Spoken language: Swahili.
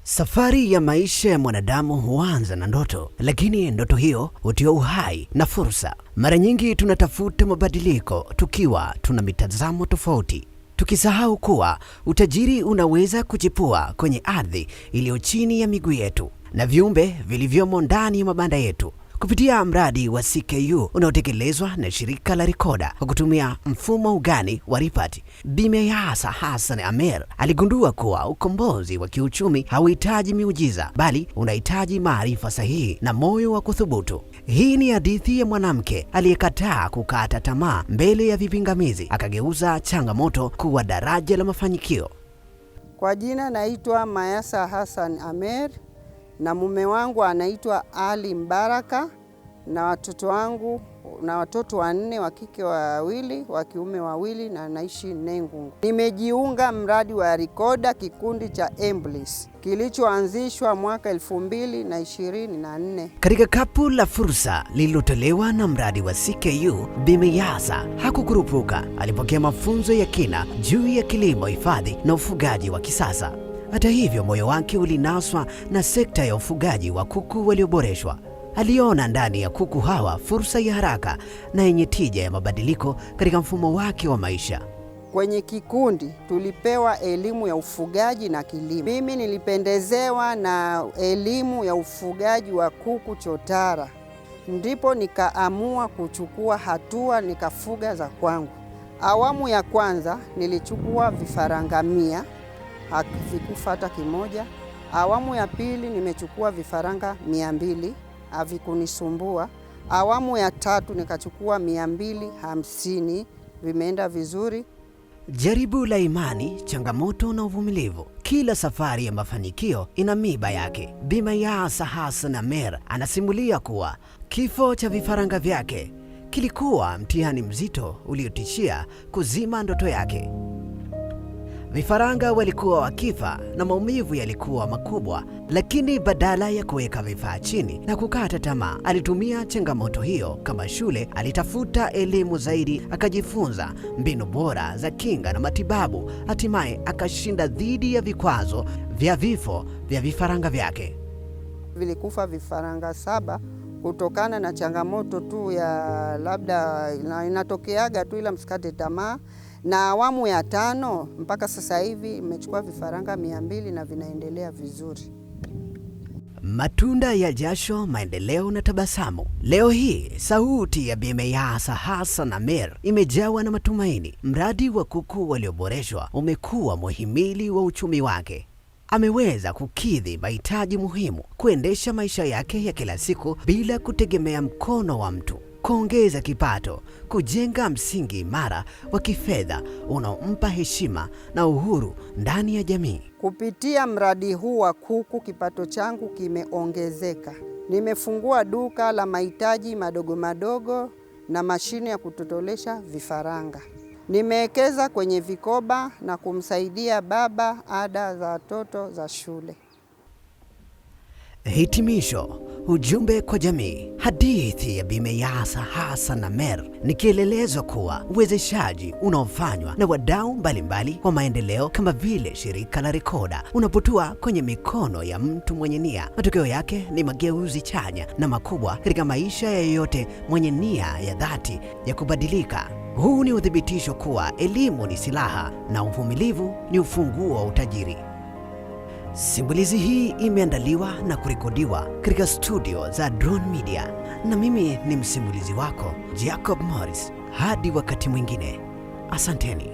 Safari ya maisha ya mwanadamu huanza na ndoto, lakini ndoto hiyo hutiwa uhai na fursa. Mara nyingi tunatafuta mabadiliko tukiwa tuna mitazamo tofauti, tukisahau kuwa utajiri unaweza kuchipua kwenye ardhi iliyo chini ya miguu yetu na viumbe vilivyomo ndani ya mabanda yetu. Kupitia mradi wa CKU unaotekelezwa na shirika la Rikoda kwa kutumia mfumo ugani wa Ripat, Bi Mayasa Hassan Amer aligundua kuwa ukombozi wa kiuchumi hauhitaji miujiza, bali unahitaji maarifa sahihi na moyo wa kuthubutu. Hii ni hadithi ya mwanamke aliyekataa kukata tamaa mbele ya vipingamizi, akageuza changamoto kuwa daraja la mafanikio. Kwa jina naitwa Mayasa Hassan Amer na mume wangu anaitwa Ali Mbaraka na watoto wangu na watoto wanne, wa kike wawili, wa kiume wawili, na naishi Nengungu. Nimejiunga mradi wa Rikoda kikundi cha Emblis kilichoanzishwa mwaka 2024. Katika kapu la fursa lililotolewa na mradi wa CKU, Bi Mayasa hakukurupuka. Alipokea mafunzo ya kina juu ya kilimo hifadhi na ufugaji wa kisasa. Hata hivyo, moyo wake ulinaswa na sekta ya ufugaji wa kuku walioboreshwa. Aliona ndani ya kuku hawa fursa ya haraka na yenye tija ya mabadiliko katika mfumo wake wa maisha. Kwenye kikundi tulipewa elimu ya ufugaji na kilimo. Mimi nilipendezewa na elimu ya ufugaji wa kuku chotara, ndipo nikaamua kuchukua hatua nikafuga za kwangu. Awamu ya kwanza nilichukua vifaranga 100, havikufa hata kimoja. Awamu ya pili nimechukua vifaranga 200, havikunisumbua. Awamu ya tatu nikachukua 250, vimeenda vizuri. Jaribu la imani, changamoto na uvumilivu. Kila safari ya mafanikio ina miba yake. Bi Mayasa Hassan Amer anasimulia kuwa kifo cha vifaranga vyake kilikuwa mtihani mzito uliotishia kuzima ndoto yake. Vifaranga walikuwa wakifa na maumivu yalikuwa makubwa, lakini badala ya kuweka vifaa chini na kukata tamaa, alitumia changamoto hiyo kama shule. Alitafuta elimu zaidi, akajifunza mbinu bora za kinga na matibabu. Hatimaye akashinda dhidi ya vikwazo vya vifo vya vifaranga vyake. Vilikufa vifaranga 7 kutokana na changamoto tu ya labda inatokeaga tu, ila msikate tamaa. Na awamu ya 5 mpaka sasa hivi imechukua vifaranga 200 na vinaendelea vizuri. Matunda ya jasho, maendeleo na tabasamu. Leo hii sauti ya Bi Mayasa Hassan Amer imejawa na matumaini. Mradi wa kuku walioboreshwa umekuwa muhimili wa uchumi wake. Ameweza kukidhi mahitaji muhimu, kuendesha maisha yake ya kila siku bila kutegemea mkono wa mtu, kuongeza kipato, kujenga msingi imara wa kifedha unaompa heshima na uhuru ndani ya jamii. Kupitia mradi huu wa kuku, kipato changu kimeongezeka. Nimefungua duka la mahitaji madogo madogo na mashine ya kutotolesha vifaranga. Nimewekeza kwenye vikoba na kumsaidia baba ada za watoto za shule. Hitimisho, ujumbe kwa jamii. Hadithi ya Bi Mayasa Hassan Amer ni kielelezo kuwa uwezeshaji unaofanywa na wadau mbalimbali wa maendeleo kama vile shirika la Rikoda unapotua kwenye mikono ya mtu mwenye nia, matokeo yake ni mageuzi chanya na makubwa katika maisha ya yeyote mwenye nia ya dhati ya kubadilika. Huu ni uthibitisho kuwa elimu ni silaha na uvumilivu ni ufunguo wa utajiri. Simulizi hii imeandaliwa na kurekodiwa katika studio za Drone Media, na mimi ni msimulizi wako Jacob Morris. Hadi wakati mwingine, asanteni.